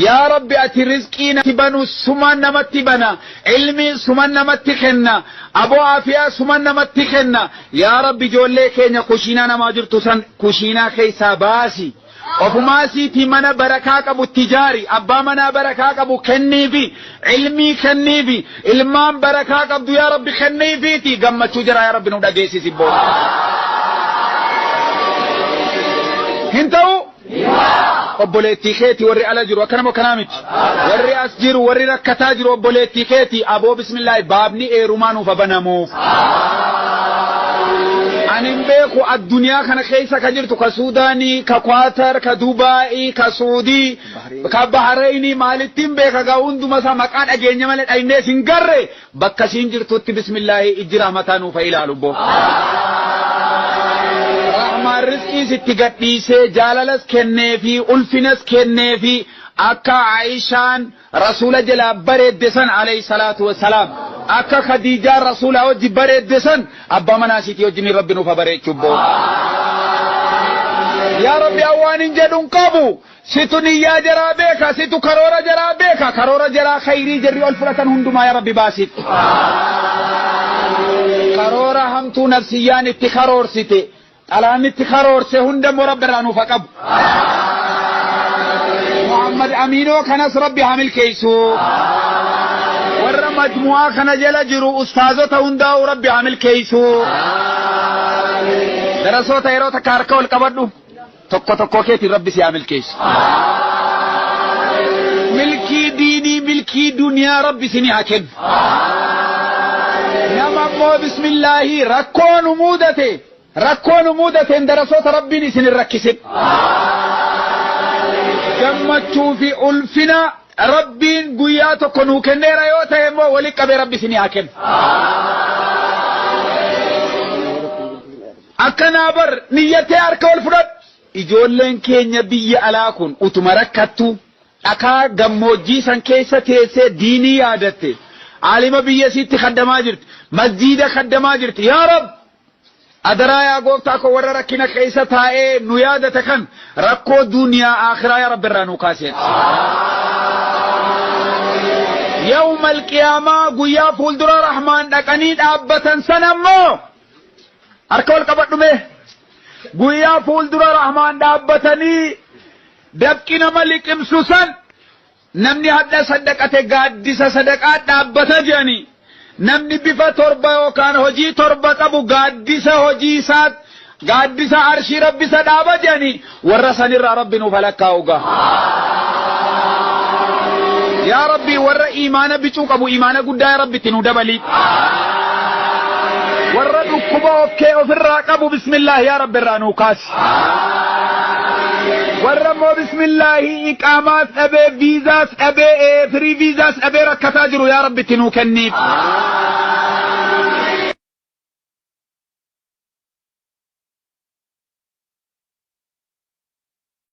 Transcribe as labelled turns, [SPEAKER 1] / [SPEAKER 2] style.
[SPEAKER 1] Yaa Rabbi, ati rizqii natti banu sumaan namatti bana, ilmiin suman namatti kenna, aboo aafiyaa suman namatti kenna. Yaa Rabbi, ijoollee keenya kushiinaa namaa jirtu san kushiinaa keessaa baasi. Ofumaa siitii mana barakaa qabu itti ijaari, abbaa manaa barakaa qabu kenniifi, ilmii kenniifi, ilmaan barakaa qabdu yaa Rabbi kenniifiiti gammachuu jira yaa Rabbi nu dhageessisi booda. Hin ta'u? Obboleettii keeti warri ala jiru akkanama akkanaa miti. Warri as jiru, warri rakkataa jiru obboleettii keeti. Aboo bismillaahi, baabni eerumaa nuuf banamuuf. Ani hin beeku, addunyaa kana keessa ka jirtu, ka Suudaanii, ka Kwaatar, ka Dubaa'ii, ka Suudii, ka Bahareenii, maalittiin beeka gaa, hunduma isaa maqaa dhageenya malee dhaynee hin garre. Bakka isiin jirtutti bismillaahi ijji rahmataa nuuf haa ilaalu boo. Rahmaan rizqii sitti gadhiisee, jaalalas kenneefi, ulfinas kenneefi, akka Aishaan rasuula jalaa bareedde san alayhi salaatu wassalaam, akka Khadiijaan rasuula wajji bareedde san, abbaa manaa isiitii wajjin Rabbi nuuf haa bareechu boo. Yaa Rabbi, awwaan hin jedhu hin qabu. Situ niyyaa jaraa beeka, situ karoora jaraa beeka, karoora jaraa khayrii jarri ol fudhatan hundumaa yaa Rabbi baasiif. Karoora hamtuu nafsiyyaan itti karoorsite, xalaan itti karoorse hunda immoo Rabbi irraa nuuf haa qabu. Muhammad Aminoo kanas Rabbi haa milkeessu. Warra majmu'aa kana jala jiru ustaazota hundaa'u Rabbi haa milkeessu. Darasoota, yeroo takka harka ol qabadhu. Tokko tokko keetiin Rabbi si haa milkeessu. Milkii diinii, milkii duniyaa Rabbi isinii haa kennu. Nama immoo bismillaahi rakkoo nu mudate, rakkoo nu mudateen darasoota Rabbiin isin hin rakkisin. Gammachuu fi ulfina Rabbiin guyyaa tokko nuu kenneera yoo ta'e immoo walitti qabee Rabbi isinii haa kennu. Akkanaa bar niyyatee harka ol fudhadhu. Ijoolleen keenya biyya alaa kun utuma rakkattu, dhakaa gammoojjii san keessa teessee diinii yaadatte, aalima biyya isiitti kaddamaa jirti, masjiida kaddamaa jirti. Yaa Rab, adaraa yaa gooftaa koo, warra rakkina keessa taa'ee nu yaadate kan rakkoo duniyaa akhiraa yaa Rabbi irraa nuu kaasee. Yawmal qiyaamaa, guyyaa fuuldura Rahmaan dhaqanii dhaabbatan sana immoo harka wal qabadhu mee. Guyyaa fuuldura Rahmaan dhaabbatanii dafqi nama liqimsu san, namni hadha saddaqate gaaddisa sadaqaa dhaabbata jedhanii, namni bifa torba yookaan hojii torba qabu gaaddisa hojii isaa, gaaddisa arshii Rabbi isa dhaaba jedhanii, warra sanirraa Rabbi nuuf halakkaa'u gaa. Yaa Rabbi, warra imaana bicuu qabu imaana guddaa yaa Rabbi itti nu dabalii. Warra dhukkuba okkee ofirraa qabu bismillah yaa Rabbi irraa nuu kaasi. Warra immoo bismillaahi iqaamaas dhabee, viizaas dhabee, firii viizaas dhabee rakkataa jiru yaa Rabbi itti nuu kenniif.